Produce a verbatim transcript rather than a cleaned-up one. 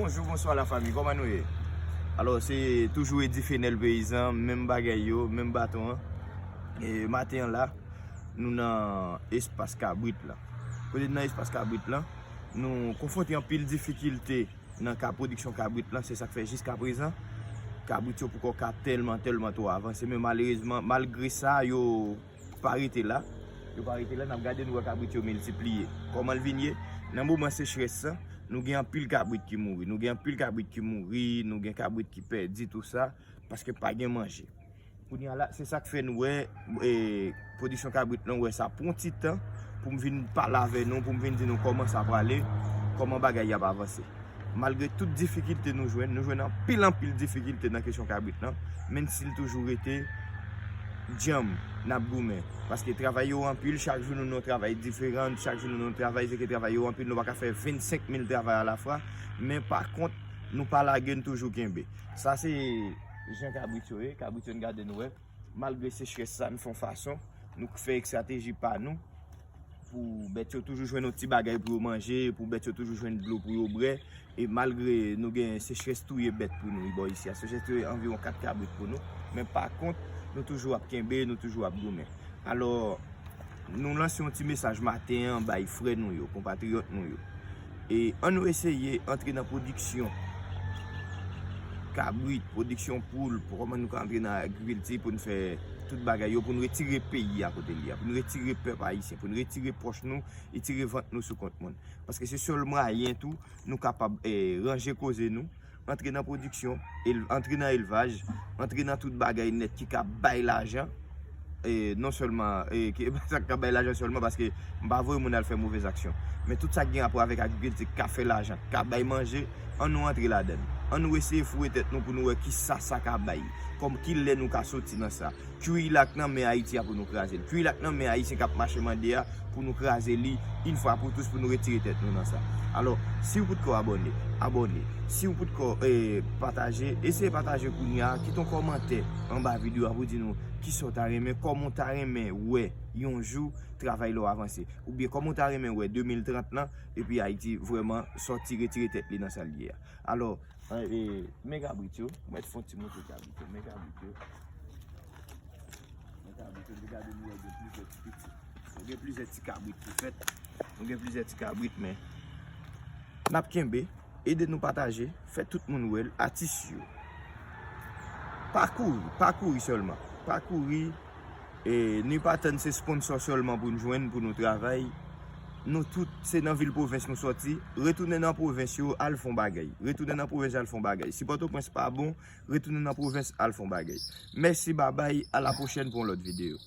Bonjou, bonswa lafanmi, kòman nou ye? Alò, se toujou Eddy Fenel Peyizan, menm bagay yo, menm baton an. E maten an la, nou nan espas kabrit la. Kote n nan espas kabrit la, nou konfwonte anpil difikilte nan ka pwodiksyon kabrit lan, se sa k fè jiskaprezan, kabrit yo poko ka tèlman, tèlman twò avanse, men malerezman, malgre sa, yo pa rete la. Yo pa rete la, n ap gade nou wè kabrit yo miltipliye. Kòman l vin ye? Nan moman sechrès sa, nou gen anpil kabrit ki mouri. Nou gen anpil kabrit ki mouri, nou gen kabrit ki pèdi, tou sa, paske pa gen manje. Kounye a la, se sa k fè nou wè, e, pwodiksyon kabrit lan, wè sa pran ti tan pou m vin pale avè nou, pou m vin di nou kòman sa prale, kòman bagay y ap avanse. Malgre tout difikilte nou jwenn, nou jwenn anpil, anpil difikilte nan kesyon kabrit lan, men si l toujou rete djanm, n ap goumen. Paske travay yo anpil, chak jou nou nan yon travay diferan, chak jou nou nan yon travay, se ke travay yo anpil, nou pa ka fè vennsenk mil travay alafwa, men pa kont, nou pa lage, n toujou kenbe. Sa se jan kabrit yo ye, kabrit yo n gade nou wè. Malgre sechrès sa, n fè yon fason, nou fè estrateji pa nou pou bèt yo toujou jwenn yon ti bagay pou yo manje, pou bèt yo toujou jwenn dlo pou yo bwè. E malgre nou gen sechrès touye bèt pou nou bò isi a, sechrès touye anviwon kat kabrit pou nou, men pa kont, nou toujou ap kenbe, nou toujou ap goumen. Alò, nou lanse yon ti mesaj maten an bay frè nou yo, konpatriyòt nou yo. E ann nou eseye antre nan pwodiksyon kabrit, pwodiksyon poul, pou kòman nou ka antre nan agrikilti pou n fè tout bagay yo, pou n retire peyi a kote li a, pou n retire pèp ayisyen, pou n retire pòch nou, retire vant nou sou kont moun. Paske se sèl mwayen tou nou kapab, eh, ranje koze nou, antre nan pwodiksyon, el-, antre nan elvaj, antre nan tout bagay nèt ki ka bay lajan. E non sèlman, e, ki, sa k ka bay lajan sèlman, paske m pa voye moun al fè movèz aksyon. Men tout sa k gen rapò avèk agrikilti, k ka fè lajan, k ka bay manje, ann nou antre ladan l. Ann nou eseye foure tèt nou pou nou wè kisa sa ka bay. Kòm ki lè nou ka soti nan sa. Kwi la k nan men Ayiti a pou nou kraze l. Kwi la k nan men Ayisyen k ap mache mande a pou nou kraze li, yon fwa pou tous, pou nou retire tèt nou nan sa. Alò, si w potko abòne, abòne. Si w potko, eh, pataje, eseye pataje kounye a, kite yon kòmantè anba videyo a pou di nou kisa w ta renmen, kòman w ta renmen wè yon jou travay la w avanse. Oubyen kòman w ta renmen wè de mil trant lan, epi Ayiti vrèman sòti retire tèt li nan sa l ye a. Alò, eh, eh, men kabrit yo, mwen fè yon ti montre kabrit yo, men kabrit yo. Men kabrit yo, nou gade nou wè gen plizyè ti piti. Nou gen plizyè ti kabrit ki fèt. Nou gen plizyè ti kabrit, men n ap kenbe, ede nou pataje, fè tout moun wè l, atis yo. Pa kouri, pa kouri sèlman. Pa kouri, e nou pa tann se sponsò sèlman pou n jwenn, pou nou travay. Nou tout, se nan vil pwovens nou sòti. Retounen nan pwovens yo, al fè yon bagay. Retounen nan pwovens yo, al fè yon bagay. Si Pòtoprens pa bon, retounen nan pwovens, al fè yon bagay. Mèsi, babay, a la pwochèn pou yon lòt videyo.